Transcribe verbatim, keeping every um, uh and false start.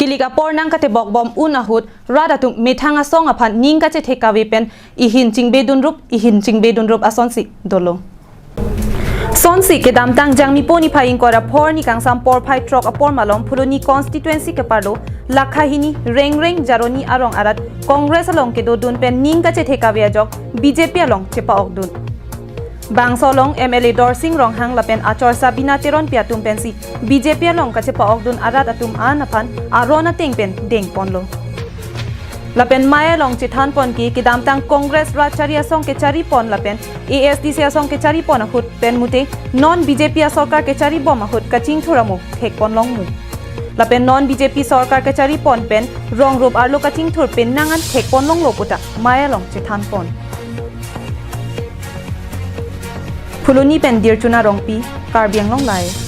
Lik apor nangkatebok bom un ahut rat atum methang asong aphan ning kachethe kave pen ihin chingbe dunrup, ihin chingbe dunrup asonsi dolo. Sonsi kedamtang Jangmipo niphai ingkoi ra phongo ni kangsam porphai throk apor malom Phuloni constituency keparlo Lakhahini Rengreng Jaroni arong arat Congress along kedodun pen ning kachethe kave ajok B J P along chepa-okdun. Bangso along M L A Dorsing Ronghang lapen achor Sabina Teronpi atum pensi B J P along kachepa-okdun arat atum an aphan aron ateng pen dengponlo. Lapen mei along chethanpon ke kedamtang Congress rat chari asong kecharipon lapen A S D C asong kecharipon ahut pen mute non B J P asorkar kecharibom ahut kachingthur amo thekponlongmu. Lapen non B J P sorkar kecharipon pen rongrup arlo kachingthur pen nang an thekponlonglo puta mei along chethanpon. Phuloni pen Dirchuna Rongpi, Karbi Anglong Live.